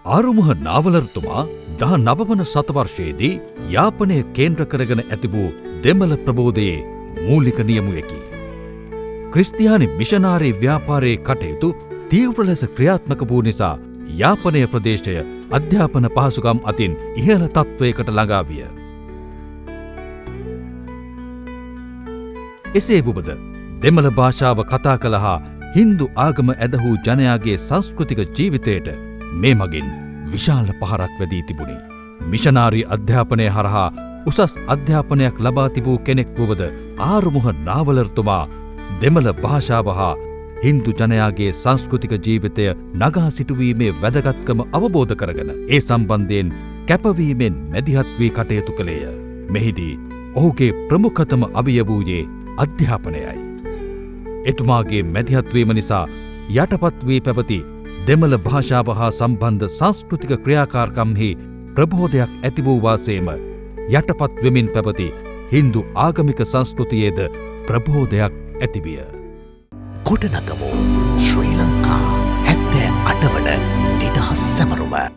ආරුමුහ නාවලර්තුමා 19 වන සතවර්ෂයේදී යාපනය කේන්ද්‍ර කරගෙන ඇති වූ දෙමළ ප්‍රබෝධයේ මූලික නියමුවෙකි. ක්‍රිස්තියානි මිෂනාරි ව්‍යාපාරයේ කටයුතු තීව්‍ර ලෙස ක්‍රියාත්මක වූ නිසා යාපනය ප්‍රදේශය අධ්‍යාපන පහසුකම් අතින් ඉහළ තත්ත්වයකට ළඟා විය. එසේ වුවද දෙමළ භාෂාව කතා කළ හා හින්දු ආගම ඇදහූ ජනයාගේ සංස්කෘතික ජීවිතයට මේ මගින් විශාල පහරක් වැදී තිබුණි. මිෂනාරි අධ්‍යාපනය හරහා උසස් අධ්‍යාපනයක් ලබා තිබූ කෙනෙක් වුවද ආරුමුහ නාවලර්තුමා දෙමළ භාෂාව හා හින්දු ජනයාගේ සංස්කෘතික ජීවිතය නගා සිටුවීමේ වැදගත්කම අවබෝධ කරගෙන ඒ සම්බන්ධයෙන් කැපවීමෙන් මැදිහත් වී කටයුතු කළේය. මෙහිදී ඔහුගේ ප්‍රමුඛතම අවිය වූයේ අධ්‍යාපනයයි. එතුමාගේ මැදිහත්වීම නිසා යටපත් වී පැවති දෙමළ භාෂාව හා සම්බන්ධ සංස්කෘතික ක්‍රියාකාරකම්හි ප්‍රබෝධයක් ඇති වූ වාසේම යටපත් වෙමින් පැවති හින්දු ආගමික සංස්කෘතියේද ප්‍රබෝධයක් ඇතිවිය. ගොඩනගමු ශ්‍රී ලංකා 78 වන නිදහස් සැමරුම.